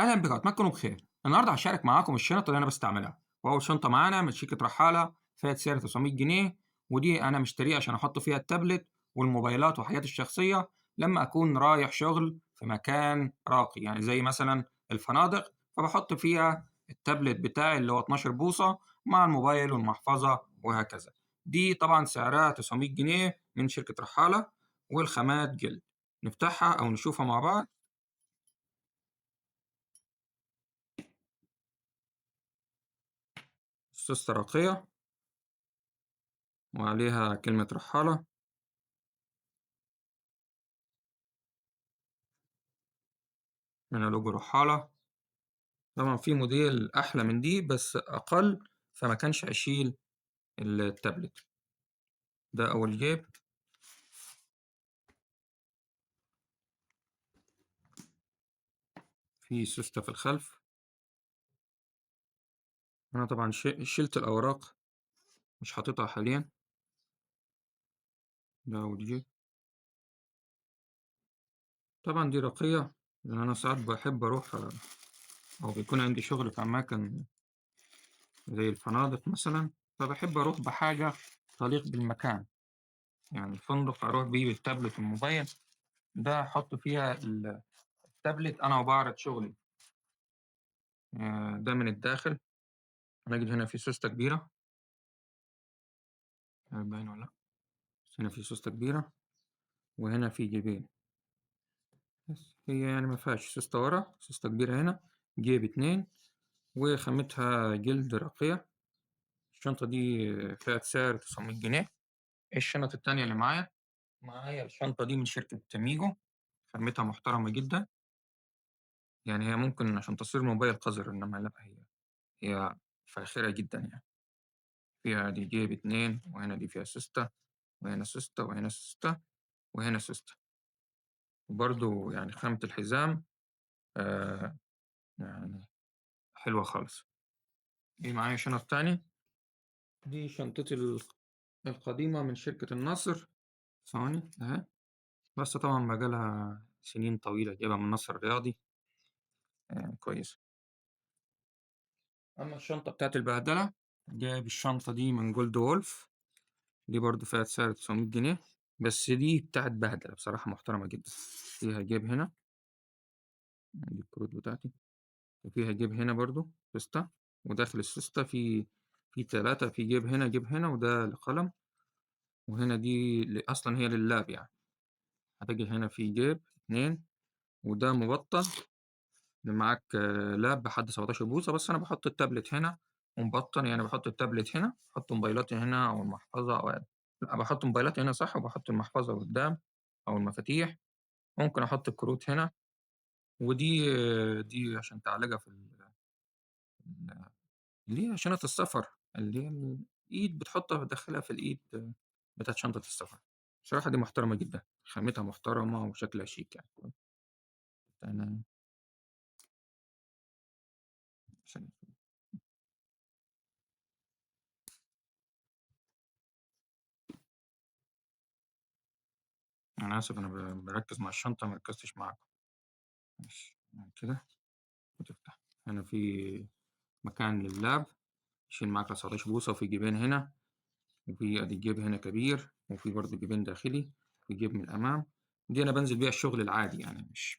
أهلا بكم، أتمنى تكونوا بخير. النهارده هشارك معاكم الشنط اللي أنا بستعملها، وأول شنطة معانا من شركة رحالة فيها سعر 900 جنيه، ودي أنا مشتريها عشان أحط فيها التابلت والموبايلات وحاجاتي الشخصية لما أكون رايح شغل في مكان راقي، يعني زي مثلا الفنادق، فبحط فيها التابلت بتاعي اللي هو 12 بوصة مع الموبايل والمحفظة وهكذا. دي طبعا سعرها 900 جنيه من شركة رحالة، والخامات جلد. نفتحها أو نشوفها مع بعض. سوستة راقية وعليها كلمة رحالة. هنا لوجو رحالة. طبعا في موديل أحلى من دي بس أقل، فما كانش أشيل التابلت. ده أول جيب. في سوستة في الخلف. أنا طبعا شلت الأوراق، مش حاططها حاليا. ده أول جيب. طبعا دي راقية، لأن أنا ساعات بحب أروح أو بيكون عندي شغل في أماكن زي الفنادق مثلا، فبحب أروح بحاجة تليق بالمكان. يعني الفندق أروح بيه بالتابلت والموبايل، ده أحط فيها التابلت أنا وبعرض شغلي. ده من الداخل. هنجد هنا في سوستة كبيرة، باين ولا لأ؟ بس هنا في سوستة كبيرة، وهنا في جيبين. بس هي ما فيهاش سوستة ورا، سوستة كبيرة هنا، جيب 2، وخامتها جلد راقية. الشنطة دي فيها سعر 900 جنيه. الشنط التانية اللي معايا، معايا الشنطة دي من شركة ميجو، خامتها محترمة جدا. هي ممكن عشان تصوير موبايل قذر، إنما لا، هي فاخرة جدا. فيها دي جيب 2، وهنا دي فيها سوستة، وهنا سوستة، وهنا سوستة، وهنا سوستة. وبرضو خامة الحزام حلوة خالص. دي معايا شنط تاني. دي شنطتي القديمة من شركة النصر، ثواني أهي، بس طبعاً بقالها سنين طويلة، جايبها من النصر الرياضي. كويس. أما الشنطة بتاعت البهدلة، جايب الشنطة دي من جولد وولف، دي برضو فيها سعر 900 جنيه، بس دي بتاعت بهدلة بصراحة، محترمة جداً. فيها جيب هنا، دي الكروت بتاعتي، وفيها جيب هنا برضو سوستة، وداخل السوستة في 3، في جيب هنا، جيب هنا، وده القلم، وهنا دي أصلاً هي لللاب. هتجي هنا في جيب 2، وده مبطن اللي معاك، لاب بحد 17 بوصة، بس أنا بحط التابلت هنا ومبطن، يعني بحط التابلت هنا، بحط موبايلاتي هنا أو المحفظة، أو لا، بحط موبايلاتي هنا صح، وبحط المحفظة قدام أو المفاتيح. ممكن أحط الكروت هنا، ودي عشان تعلقها في اللي هي شنط السفر، اللي هي الإيد بتحطها بتدخلها في الإيد بتاعت شنطة السفر. بصراحة دي محترمة جدا، خامتها محترمة وشكلها شيك. تمام. أنا آسف، أنا بركز مع الشنطة، ما ركزتش معاكم. ماشي كده وتفتح. هنا في مكان لللاب، شيل معاك 19 بوصة، وفي جيبين هنا، وفي أدي جيب هنا كبير، وفي برضه جيبين داخلي، وفي جيب من الأمام. دي أنا بنزل بيها الشغل العادي،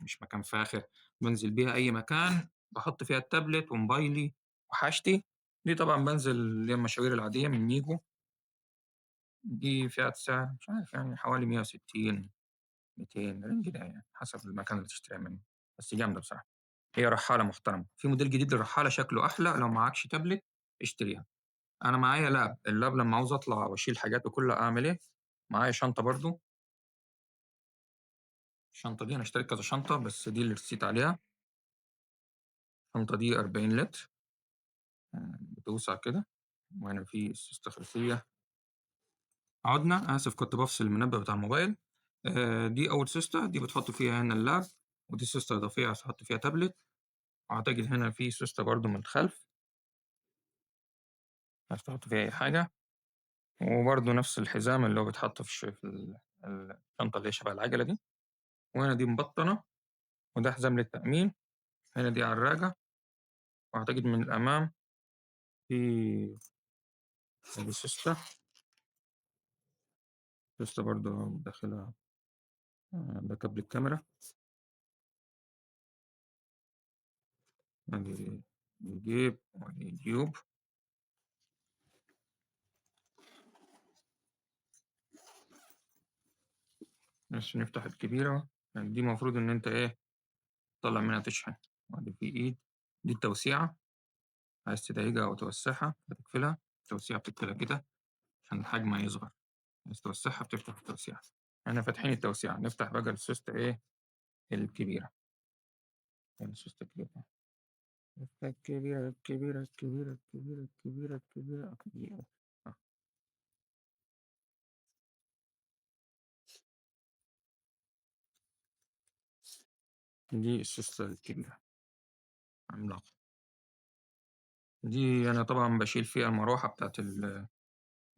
مش مكان فاخر، بنزل بيها أي مكان، بحط فيها التابلت وموبايلي وحاجتي. دي طبعاً بنزل اللي هي المشاوير العادية من ميجو. دي فئة سعر مش عارف، حوالي 160، 200 رينج ده، حسب المكان اللي تشتريها منه، بس جامدة بصراحة. هي رحالة محترمة. في موديل جديد للرحالة شكله أحلى، لو معكش تابلت اشتريها. أنا معايا لاب، اللاب لما عاوز أطلع وأشيل حاجات وكله أعمل إيه؟ معايا شنطة برضو. الشنطة دي أنا اشتريت كذا شنطة، بس دي اللي رسيت عليها. الشنطة دي 40 لتر، بتوسع كده، وهنا في سوستة خلفية. عدنا، آسف كنت بفصل المنبه بتاع الموبايل. دي أول سوستة، دي بتحط فيها هنا اللاب، ودي سوستة إضافية عشان تحط فيها تابلت. وأعتقد هنا في سوستة برضو من الخلف، عايز تحط فيها أي حاجة. وبرضو نفس الحزام اللي هو بيتحط في الشنطة اللي هي شبه العجلة دي. وهنا دي مبطنة، وده حزام للتأمين. هنا دي عراجة، وأعتقد من الأمام في سوستة، سوستة برضه داخلها ده كابل الكاميرا. ادي الجيب وادي الجيوب. بس نفتح الكبيرة، يعني دي المفروض إن أنت إيه تطلع منها تشحن. وادي في إيد، دي التوسيعة، عايز تضيقها أو توسعها بتقفلها، التوسيعة بتقفلها كده عشان الحجم هيصغر، عايز توسعها بتفتح التوسيعة. احنا فاتحين التوسيعة، نفتح بقى السوستة إيه الكبيرة، السوستة الكبيرة، الكبيرة الكبيرة الكبيرة الكبيرة الكبيرة الكبيرة الكبيرة. دي السوستة الكبيرة عملاقة. دي أنا طبعاً بشيل فيها المروحة بتاعت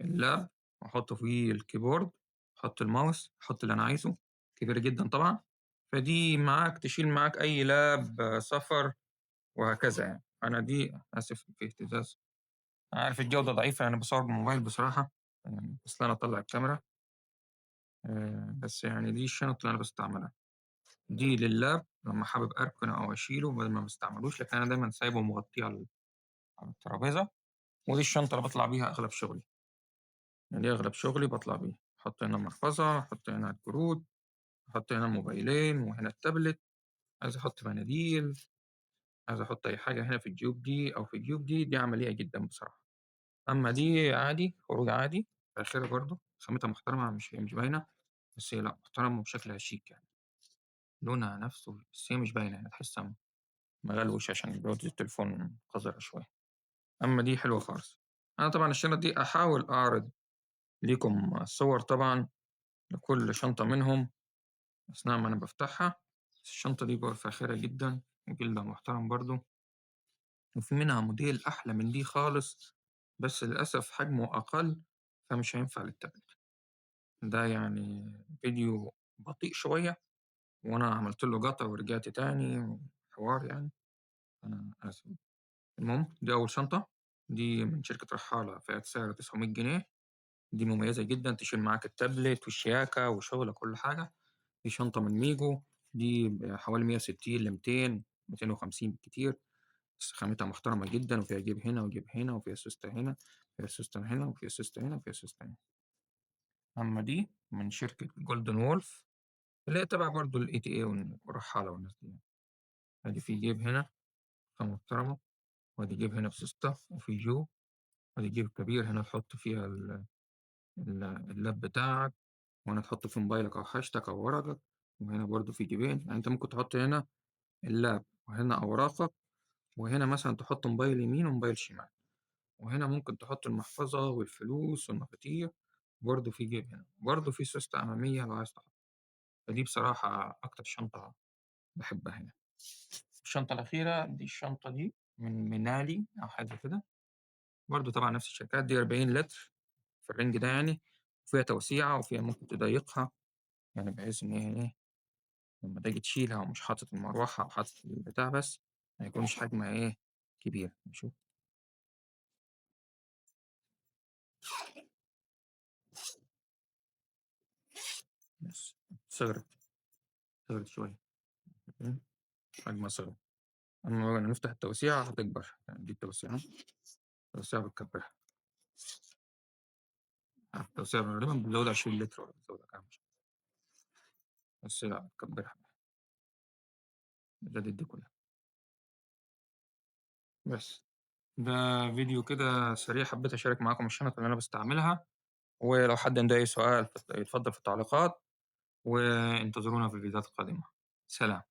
اللاب، وأحط فيه الكيبورد، أحط الماوس، أحط اللي أنا عايزه، كبيرة جداً طبعاً. فدي معاك تشيل معاك أي لاب سفر وهكذا يعني. أنا دي آسف في اهتزاز، أنا عارف الجودة ضعيفة، أنا بصور بالموبايل بصراحة، بس أنا أطلع الكاميرا. بس دي الشنط اللي أنا بستعملها، دي لللاب لما حابب أركنه أو أشيله بدل ما بستعملوش، لكن أنا دايماً سايبه مغطيه على الترابيزة. ودي الشنطة اللي بطلع بيها أغلب شغلي، يعني أغلب شغلي بطلع بيها. أحط هنا المحفظة، أحط هنا الكروت، أحط هنا الموبايلين، وهنا التابلت، عايز أحط مناديل، عايز أحط أي حاجة هنا في الجيوب دي أو في الجيوب دي، دي عملية جداً بصراحة. أما دي عادي، خروج عادي، فاخرة برضه، خامتها محترمة، مش باينة، بس هي لأ محترمة وبشكلها شيك يعني. لونها نفسه، بس هي مش باينة يعني، تحسها مغلوش عشان جودة التليفون قذرة شوية. أما دي حلوة خالص. أنا طبعاً الشنط دي أحاول أعرض ليكم صور طبعاً لكل شنطة منهم أثناء ما أنا بفتحها. الشنطة دي بقى فاخرة جداً وجلدها محترم برضو، وفي منها موديل أحلى من دي خالص، بس للأسف حجمه أقل فمش هينفع للتابلت. ده فيديو بطيء شوية، وأنا عملت له قطع ورجعت تاني وحوار يعني، أنا آسف. المهم دي أول شنطة، دي من شركة رحالة، فئة سعر 900 جنيه. دي مميزة جداً، تشيل معاك التابلت والشياكة وشغل كل حاجة. دي شنطة من ميجو، دي حوالي مية وستين لميتين، ميتين وخمسين بالكتير، بس خامتها محترمة جداً، وفيها جيب هنا وجيب هنا، وفيها سوستة هنا، وفيها سوستة هنا، وفيها سوستة هنا، وفيها سوستة هنا. أما دي من شركة جولدن وولف، اللي هي تبع برضه ال إي تي إيه والرحالة والناس دي. أدي في جيب هنا خامة محترمة، وأدي جيب هنا بسوستة، وفي جو، وأدي جيب كبير هنا تحط فيها اللاب بتاعك، وهنا تحط في موبايلك أو حاجتك أو ورقك، وهنا برضه في جيبين، يعني أنت ممكن تحط هنا اللاب وهنا أوراقك، وهنا مثلاً تحط موبايل يمين وموبايل شمال، وهنا ممكن تحط المحفظة والفلوس والمفاتيح، برضه في جيب هنا، برضه في سوستة أمامية لو عايز تحط. فدي بصراحة أكتر شنطة بحبها هنا. الشنطة الأخيرة دي الشنطة دي من منالي أو حاجة كده، برضه طبعاً نفس الشركات، دي 40 لتر في الرينج ده يعني، وفيها توسيعة وفيها ممكن تضيقها، بحيث إن هي إيه لما تيجي تشيلها ومش حاطط المروحة أو حاطط البتاع بس ما يكونش حجمها إيه كبير. نشوف. بس صغرت شوية، حجمها صغر. أما بقى نفتح التوسيعة هتكبر، دي التوسيعة، التوسيعة بتكبرها. التوسيعة غالباً بتزود 20 لتر ولا بتزود كام، بس لا بتكبرها. زادت دي كلها. بس ده فيديو كده سريع، حبيت أشارك معاكم الشنط اللي أنا بستعملها، ولو حد عنده أي سؤال يتفضل في التعليقات، وانتظرونا في الفيديوهات القادمة. سلام.